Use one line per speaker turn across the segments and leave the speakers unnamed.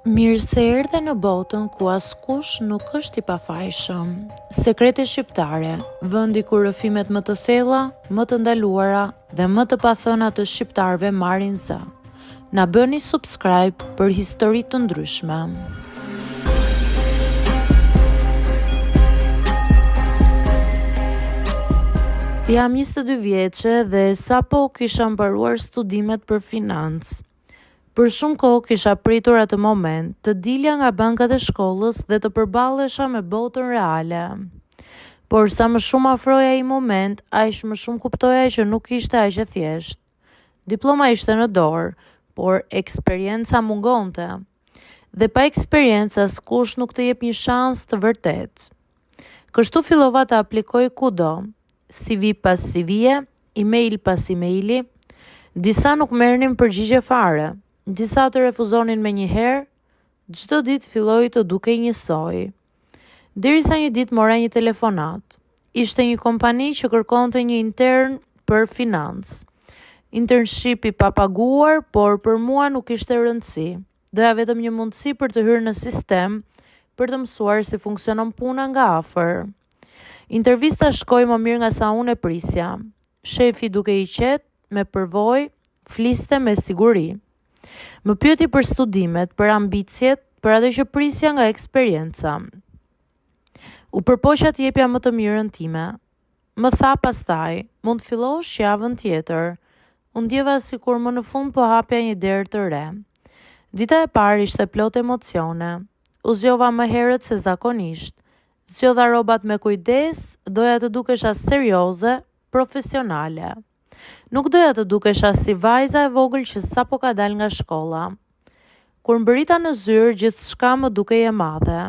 Mirë se erdhe në botën ku askush nuk është i pafajshëm. Sekrete shqiptare, vendi ku rrëfimet më të thella, më të ndaluara dhe më të pathëna të shqiptarëve marrin zë. Na bëni subscribe për histori të ndryshme. Jam 22 vjeçe dhe sapo kisha mbaruar studimet për financë. Për shumë kohë kisha pritur atë moment, të dilja nga bankat e shkollës dhe të përballesha me botën reale. Por sa më shumë afrohej ai moment, aq më shumë kuptoja që nuk ishte aq e thjeshtë. Diploma ishte në dorë, por eksperienca mungonte. Dhe pa eksperiencë askush nuk të jep një shans të vërtetë. Kështu fillova të aplikoj kudo, CV pas CV-je, email pas emaili, disa nuk merrnin përgjigje fare, disa të refuzonin menjëherë, çdo ditë filloi të dukej njësoj. Derisa një ditë mora një telefonatë. Ishte një kompani që kërkonte një intern për financë. Internship i papaguar, por për mua nuk ishte rëndësi. Doja vetëm një mundësi për të hyrë në sistem, për të mësuar si funksionon puna nga afër. Intervista shkoi më mirë nga sa unë e prisja. Shefi dukej i qetë, me përvojë, fliste me siguri. Më pyeti për studimet, për ambiciet, për atë që prisja nga eksperienca. U përpoqa të jepja më të mirën time. Më tha pastaj, mund të fillosh javën tjetër. U ndjeva sikur më në fund po hapja një derë të re. Dita e parë ishte plot emocione. U zgjova më herët se zakonisht. Zgjodha rrobat me kujdes, doja të dukesha serioze, profesionale. Nuk doja të dukesha si vajza e vogël që sapo ka dalë nga shkolla. Kur mbërrita në zyrë, gjithçka më dukej e madhe.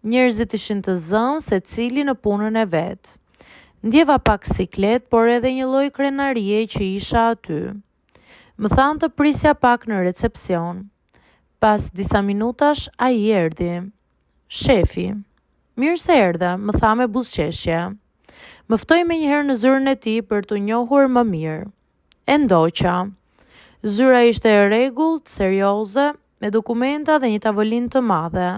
Njerëzit ishin të zënë, secili në punën e vet. Ndjeva pak siklet, por edhe një lloj krenarie që isha aty. Më thanë të prisja pak në recepsion. Pas disa minutash, ai erdhi. Shefi. Mirë se erdhe, më tha me buzëqeshje. Më ftoi menjëherë në zyrën e tij për t'u njohur më mirë. E ndoqa. Zyra ishte e rregullt, serioze, me dokumenta dhe një tavolinë të madhe.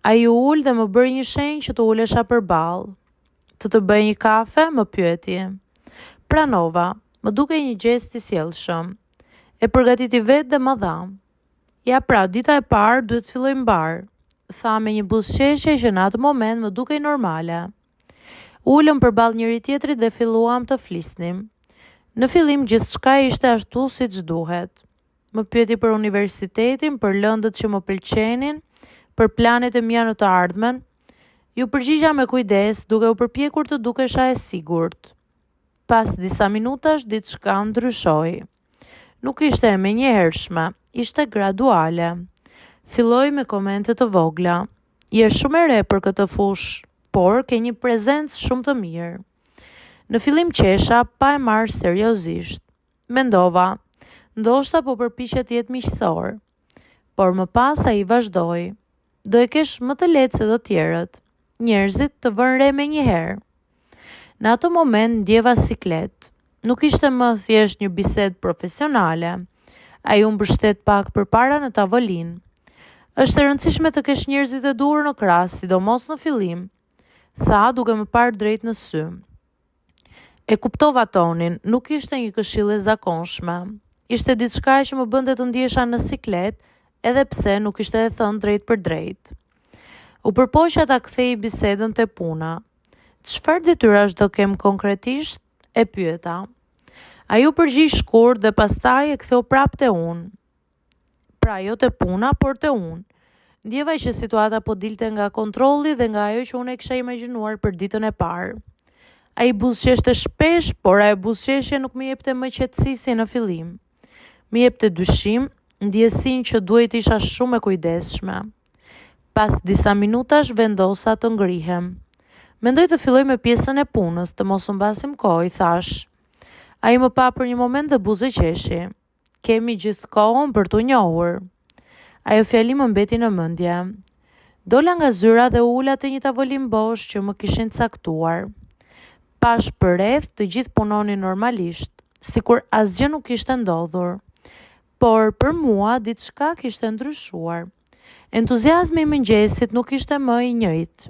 Ai u ul dhe më bëri një shenjë që të ulesha përballë. Të të bëj një kafe, më pyeti. Pranova, më dukej një gjest i sjellshëm. E përgatiti vetë dhe ma dha. Ja pra, dita e parë duhet të fillojë mbarë, tha me një buzëqeshje që në atë moment më dukej normale. U ulëm përballë njëri-tjetrit dhe filluam të flisnim. Në fillim gjithçka ishte ashtu siç duhet. Më pyeti për universitetin, për lëndët që më pëlqenin, për planet e mia në të ardhmen. Iu përgjigja me kujdes, duke u përpjekur të dukesha e sigurt. Pas disa minutash diçka ndryshoi. Nuk ishte e menjëhershme, ishte graduale. Filloi me komente të vogla. Je shumë e re për këtë fushë, por ke një prezencë shumë të mirë. Në fillim qesha pa e marrë seriozisht. Mendova, ndoshta po përpiqet të jetë miqësor. Por më pas ai vazhdoi. Do e kesh më të lehtë se të tjerët. Njerëzit të vënë re menjëherë. Në atë moment ndjeva siklet. Nuk ishte më thjesht një bisedë profesionale. Ai u mbështet pak përpara në tavolinë. Është e rëndësishme të kesh njerëzit e duhur në krah, sidomos në fillim, tha duke më parë drejt në sy. E kuptova tonin, nuk ishte një këshillë e zakonshme. Ishte diçka që më bënte të ndihesha në siklet, edhe pse nuk ishte e thënë drejtpërdrejt. U përpoqa ta kthej bisedën te puna. Çfarë detyrash do kem konkretisht? E pyeta. Ai u përgjigj shkurt dhe pastaj e ktheu prapë te unë. Pra jo te puna, por te unë. Ndjeva që situata po dilte nga kontrolli dhe nga ajo që unë e kisha imagjinuar për ditën e parë. Ai buzëqeshte shpesh, por ajo buzëqeshje nuk më jepte më qetësi si në fillim. Më jepte dyshim, ndjesinë që duhej të isha shumë e kujdesshme. Pas disa minutash vendosa të ngrihem. Mendoj të filloj me pjesën e punës, të mos humbasim kohë, i thashë. Ai më pa për një moment dhe buzëqeshi. Kemi gjithë kohën për t'u njohur. Ajo fjali më mbeti në mendje. Dola nga zyra dhe u ula te një tavolinë bosh që më kishin caktuar. Pashë përreth, të gjithë punonin normalisht, sikur asgjë nuk kishte ndodhur. Por për mua diçka kishte ndryshuar. Entuziazmi i mëngjesit nuk ishte më i njëjtë.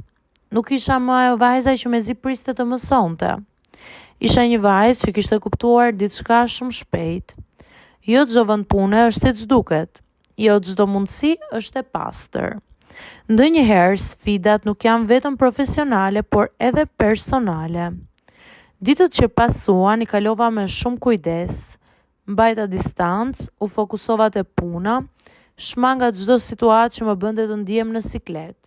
Nuk isha më ajo vajza që mezi priste të mësonte. Isha një vajzë që kishte kuptuar diçka shumë shpejt. Jo çdo vend pune është siç duket. Jo çdo mundësi është e pastër. Ndonjëherë sfidat nuk janë vetëm profesionale, por edhe personale. Ditët që pasuan i kalova me shumë kujdes. Mbajta distancë, u fokusova te puna, shmanga çdo situatë që më bënte të ndihem në siklet.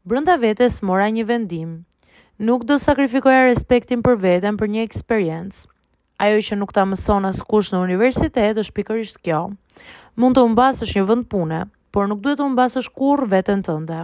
Brenda vetes mora një vendim. Nuk do sakrifikoja respektin për veten për një eksperiencë. Ajo që nuk ta mëson askush në universitet është pikërisht kjo. Mund të humbasësh një vend pune, por nuk duhet të humbasësh kurrë veten tënde.